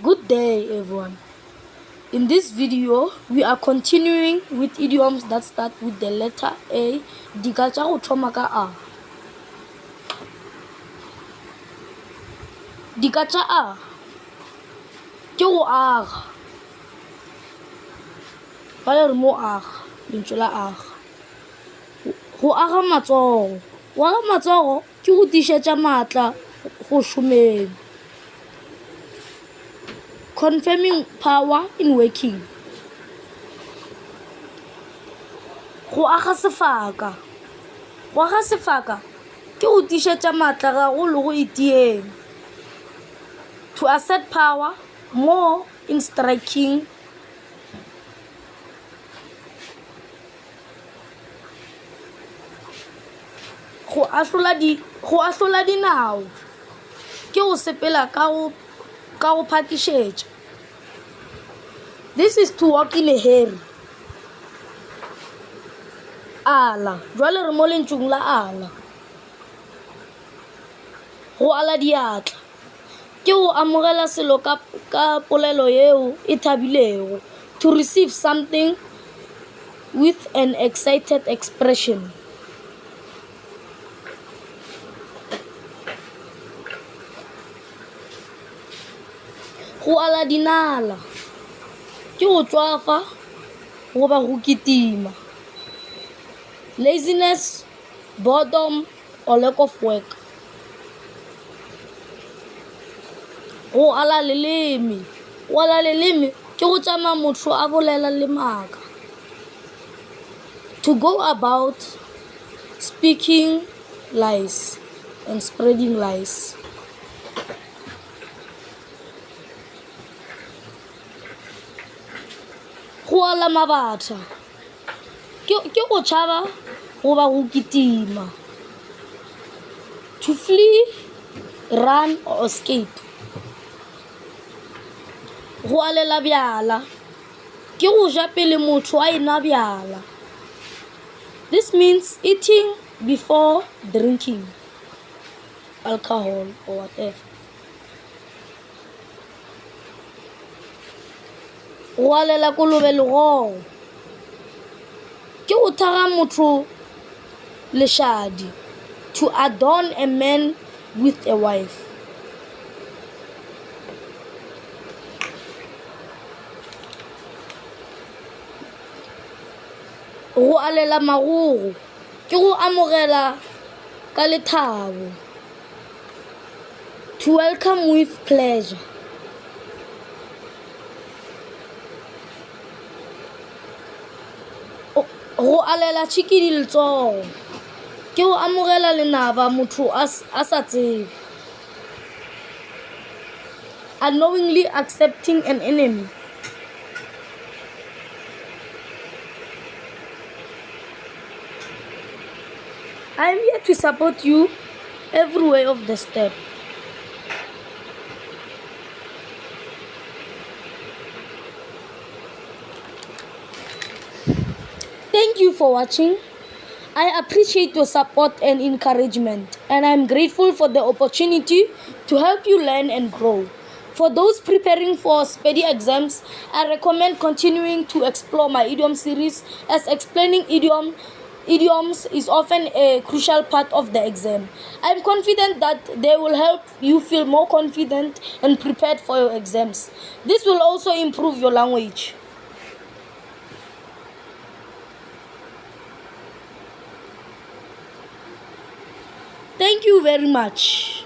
Good day everyone. In this video, we are continuing with idioms that start with the letter A, dika tša go thoma ka A. Dika tša A ke go aga. Ba le re mo aga, lentšu la aga. Go aga matsogo. Go aga matsogo ke go tiišetša maatla go šomeng. Confirming power in working. Go aga sefaka. Go aga sefaka ke go tiišetša maatla gagolo go itieng. To assert power more in striking. Go ahlola di, go ahlola dinao ke go sepela ka go, ka go phakišetša. This is to walk in a hurry. Ala, jwale re mo lentšung la ala. Go ala diatla ke go amogela selo ka, ka polelo yeo e thabilego. To receive something with an excited expression. Go ala dinala ke go tšwafa goba go kitima. Laziness, boredom or lack of work. Go ala leleme, go ala leleme ke go tšama motho a bolela le maaka. To go about speaking lies and spreading lies. Go ala mabatha ke ke go tšhaba goba go kitima. To flee, run or escape. Go alela bjala ke go ja pele motho a enwa bjala. This means eating before drinking alcohol or whatever. Go alela kolobe legogo ke go thaga motho lešadi, to adorn a man with a wife. Go alela magogo ke go amogela ka lethabo, to welcome with pleasure. Go alela tšhikidi letsogo ke go amogela lenaba motho a sa tsebe, unknowingly accepting an enemy. I am here to support you every way of the step. Thank you for watching. I appreciate your support and encouragement, and I'm grateful for the opportunity to help you learn and grow. For those preparing for Sepedi exams, I recommend continuing to explore my idiom series as explaining idiom idioms is often a crucial part of the exam. I'm confident that they will help you feel more confident and prepared for your exams. This will also improve your language. Thank you very much.